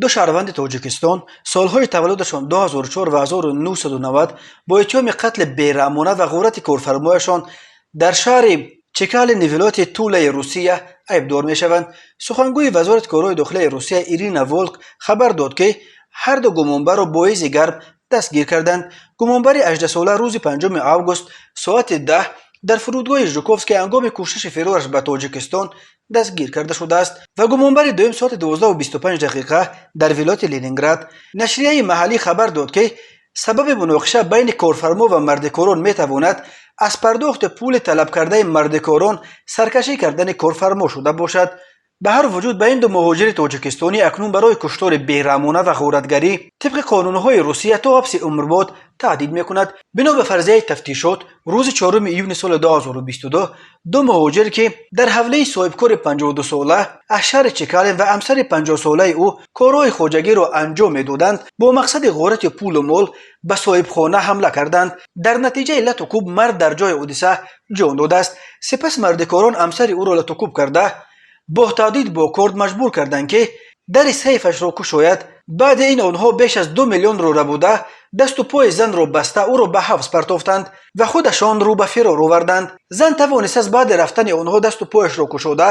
Ду шаҳрванди Тоҷикистон солҳои таваллудашон 2004 ва 1990 бо иттиҳоми қатли бераҳмона ва ғорати корфармояшон дар шаҳри Чекалини вилояти Тулаи Русия айбдор мешаванд. Сухангӯи Вазорати корҳои дохилаи Русия Ирина Волк хабар дод, ки ҳарду гумонбарро бо изи гарм дастгир карданд. Гумонбари 18-сола рӯзи 5 август соати 10 дар фурудгоҳи Жуковский ҳангоми кӯшиши фирораш ба Тоҷикистон дастгир карда шудааст ва гумонбари дуюм соати 12:25 дақиқа дар вилояти Ленинград. Нашрияи маҳаллӣ хабар дод, ки сабаби муноқиша байни корфармо ва мардикорон метавонад аз пардохти пули талабкардаи мардикорон саркашӣ кардани корфармо шуда бошад. Ба ҳар вуҷуд, ба ин ду муҳоҷири тоҷикистонӣ акнун барои куштори бераҳмона ва ғоратгарӣ тибқи қонунҳои Русия то ҳабси умрбод таҳдид мекунад. Бино ба фарзияи тафтишот, рӯзи 4 июни соли 2022 ду муҳоҷир, ки дар ҳавлии соҳибкори 52-сола аз шаҳри Чекалин ва ҳамсари 50-солаи ӯ корҳои хоҷагиро анҷом медоданд, бо мақсади ғорати пулу мол ба соҳибхона ҳамла карданд. Дар натиҷаи лату кӯб мард дар ҷои ҳодиса ҷон додааст. Сипас мардикорон ҳамсари ӯро лату кӯб карда, бо таҳдид бо корд маҷбур карданд, ки дари сейфашро кушояд. Баъди ин онҳо беш аз 2 миллионро рабуда, дасту пои занро баста, ӯро ба ҳавз партофтанд ва худашон рӯ ба фирор оварданд. Зан тавонистааст баъди рафтани онҳо дасту пояшро кушода,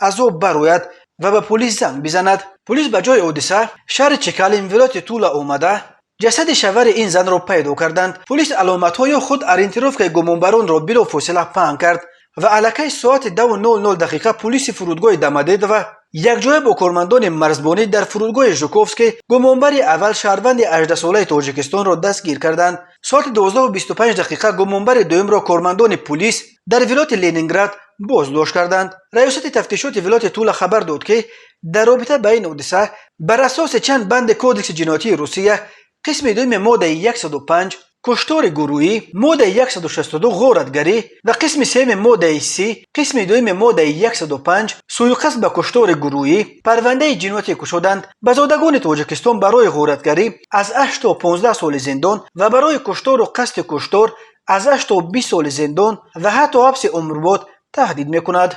аз об барояд ва ба полис занг бизанад. Полис ба ҷои ҳодиса, шаҳри Чекалин, вилояти Тула омада, ҷасади шавҳари ин занро пайдо карданд. Полис аломатҳо ё худ ориентировкаи гумонбаронро билофосила паҳн кард ва аллакай соати 10:00 дақиқа полиси фурудгоҳи Домодедово якҷоя бо кормандони марзбонӣ дар фурудгоҳи Жуковский гумонбари аввал, шаҳрванди 18-солаи Тоҷикистонро дастгир карданд. Соати 12:25 дақиқа гумонбари дуюмро кормандони пулис дар вилояти Ленинград боздошт карданд. Раёсати тафтишоти вилояти Тула хабар дод, ки дар робита ба ин ҳодиса бар асоси чанд банди Кодекси ҷиноятии Русия, қисми дуюми моддаи 105, куштори гурӯҳӣ, моддаи 162, ғоратгарӣ ва қисми сеюми моддаи 30, қисми дуюми моддаи 105, сӯюқасд ба куштори гурӯҳӣ парвандаи ҷиноятӣ кушоданд. Ба зодагони Тоҷикистон барои ғоратгарӣ аз 8 то 15 соли зиндон ва барои куштору қасди куштор аз 8 то 20 соли зиндон ва ҳатто ҳабси умрбод таҳдид мекунад.